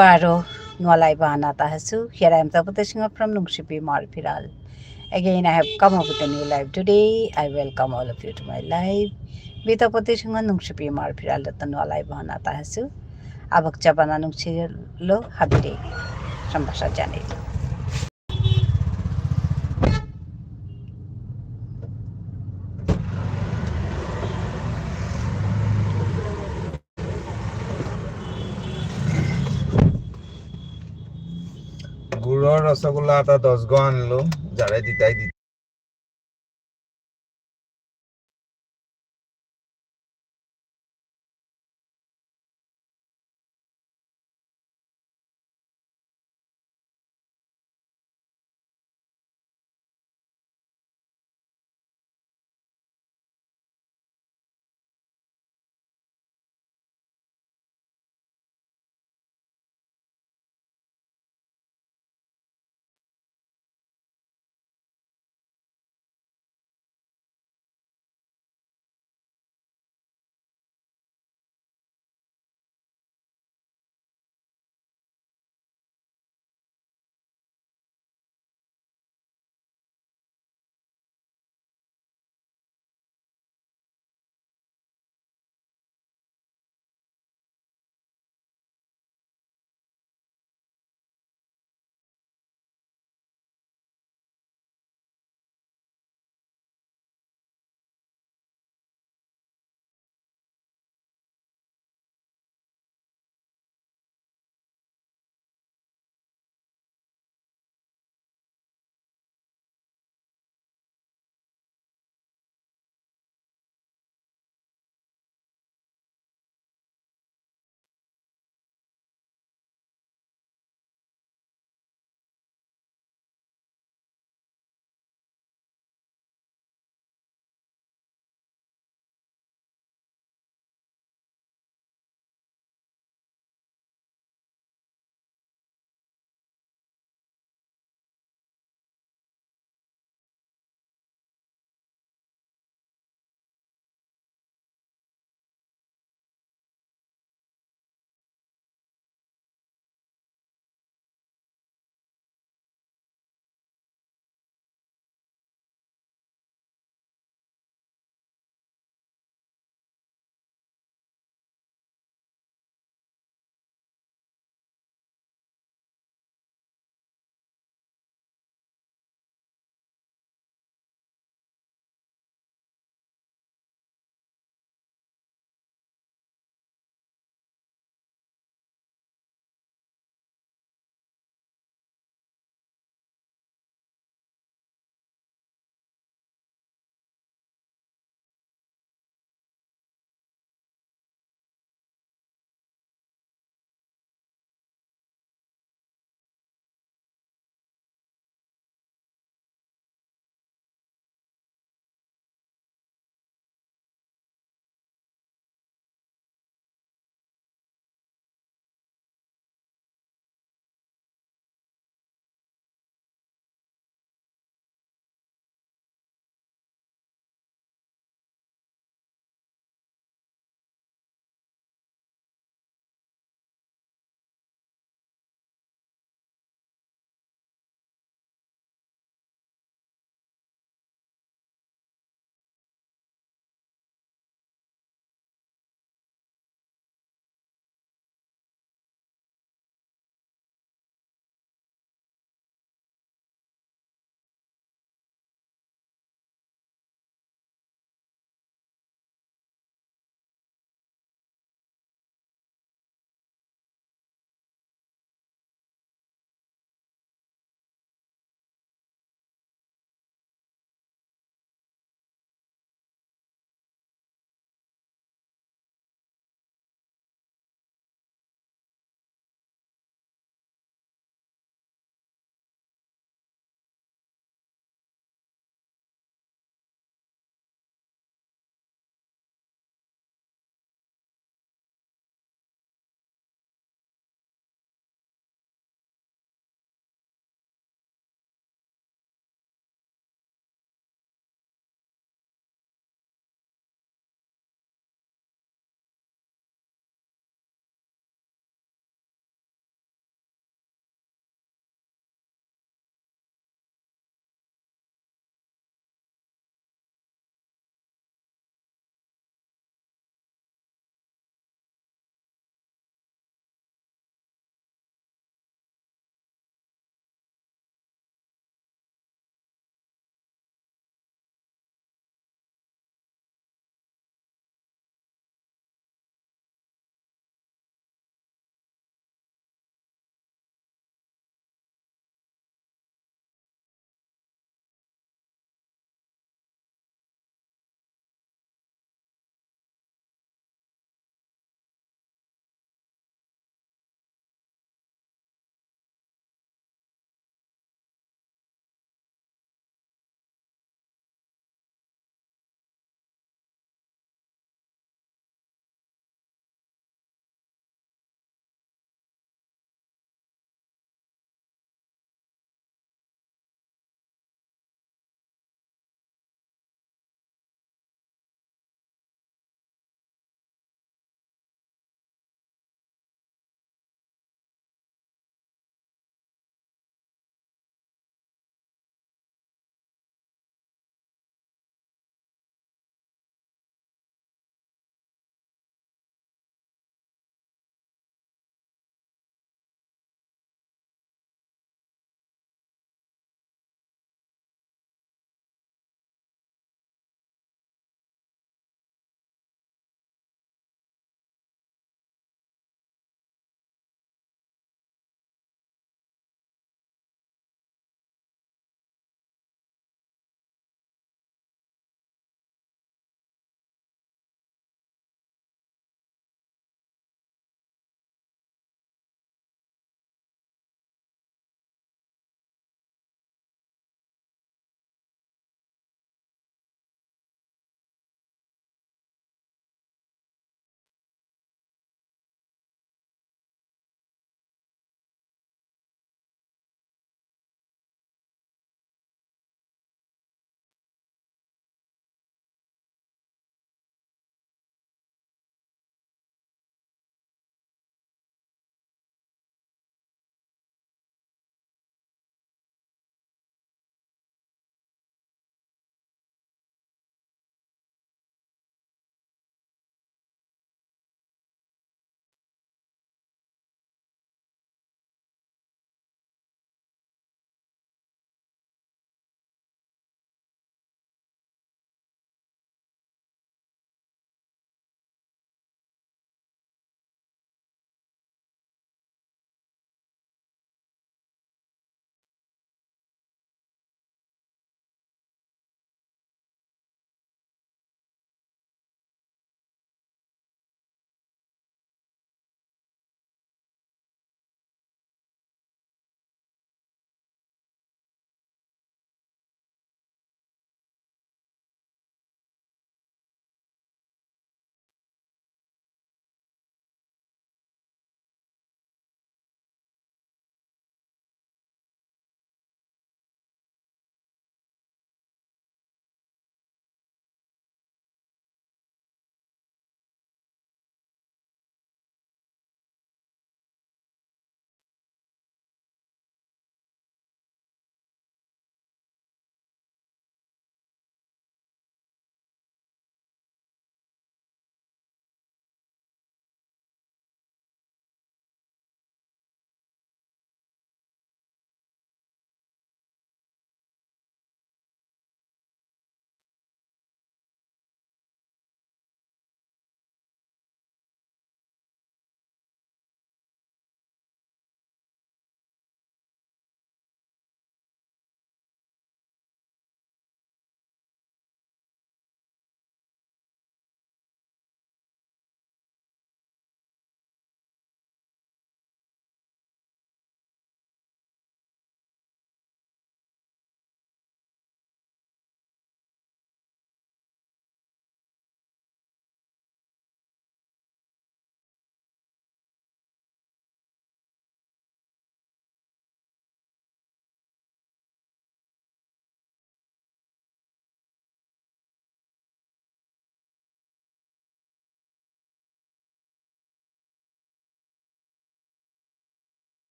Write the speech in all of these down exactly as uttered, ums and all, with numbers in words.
বারো নুয়া live আহানাত আহেসু। Here I am Tapati Singha from Nungshipi Marphiral. Again, I have come up with a new live today. I welcome all of you to my live. মি তপতি সিংহ নুংশিপি মারফিরাল দত্ত নুয়া live আহানাত আহেসু। আবক চাবানা নুংশিলো হাবিরে সম্ভাষা জানাই। গুড়র রসগোল্লা এটা দশ গো আনলো, যারে দিতাই দিতাই।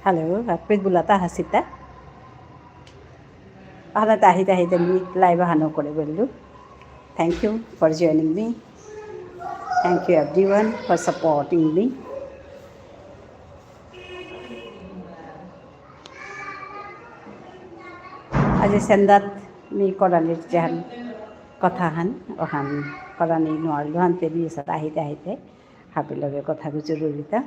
Hello, আপনি বুলাতা হাসিতা। আহানাত আহিতে আহিতে মি live আহানো করে বললু। Thank you for joining me. Thank you everyone for supporting me. আজি সেন্দাত মি করানির যেহান কথাহান, অহান করানি নোয়ারলু হানতে মি এসাত আহিতে আহিতে হাবির লগে কথা গুজরুরিতা।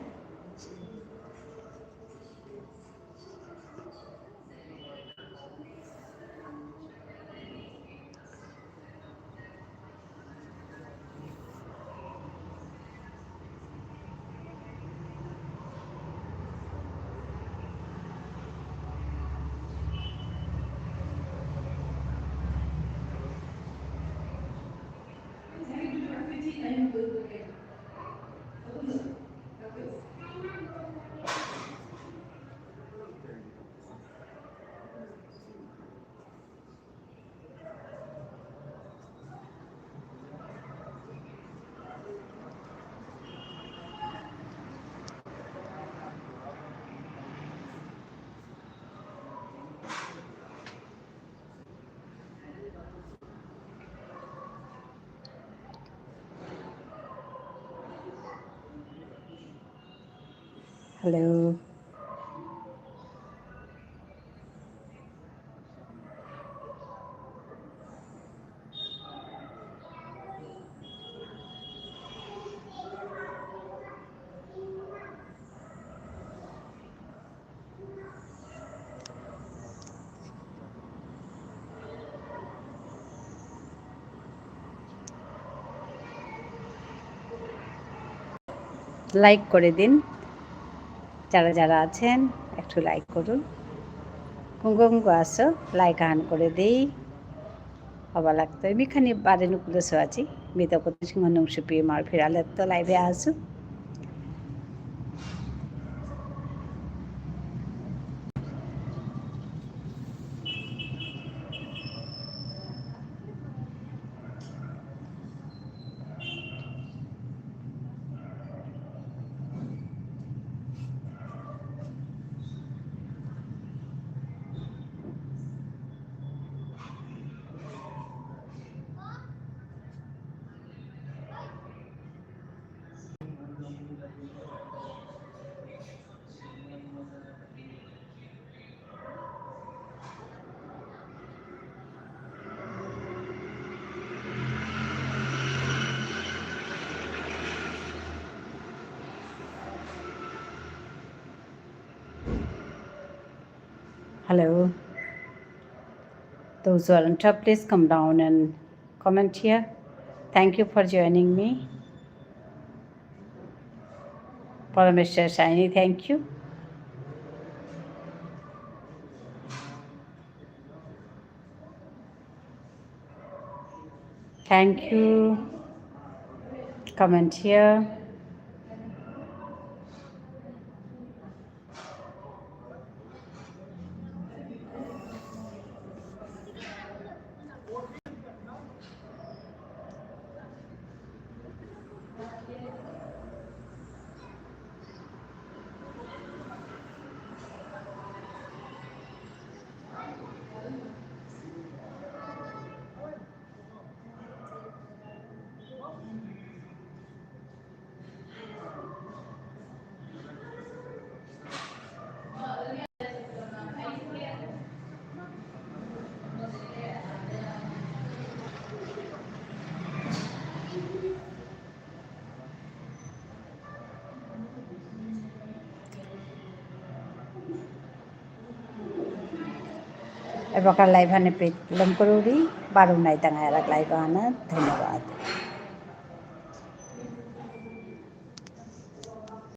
Hello. Like করে দিন, যারা যারা আছেন একটু like করুন। কুঙ্গ কুঙ্গ আসো, like আহান করে দেই। হবা লাগতো। মি খানি বারে নুকুলে সোয়াছি। মি তো কত সিংহ নুংসুপি মার ফিরালে তো live এ আসু। Hello. Those who are on top, please come down and comment here. Thank you for joining me. Parameshwar Shiny, thank you. Thank you. Comment here. এবাকার live হানে পেলম করুরি, বারো নাই তাঙা এরাক live আনা। ধন্যবাদ।